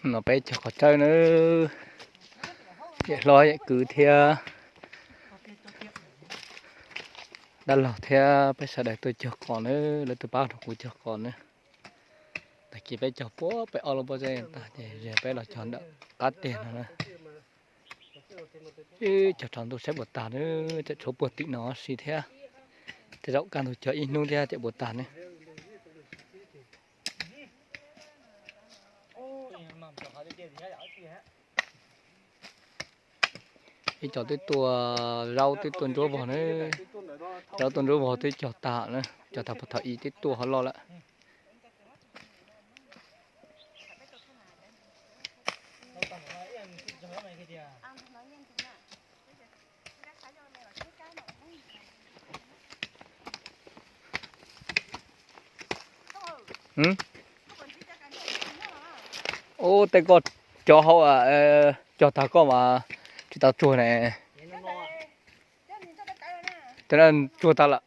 No peb cog qos tsawb nawb, yawm hlob yawm kwv thiab dab laug thiab peb sawv daws tuaj cog qos nawb, lawv tuaj pab rau kuv cog qos nawb. Tag kis peb cog puag pem ob lub pob zeb tag ces peb los cog ntawm qab tiag no na. Ib cog tsaus ntuj saib puas tag nawb, tseem tshuav puag tim no si thiab. Tej zaum kaj ntug cog ib hnub thiab ces puas tag ne. Ib co twb tua zaub twb tua ntsuab vog na, zaub tua ntsuab vog twb cog tag na, cog tag puag thaum ub twb tua hov loj lawm. Ub, tej koj cov hauv cog tag koj mas tsis tau tsuag ne. Tej no tsuag tag lawm.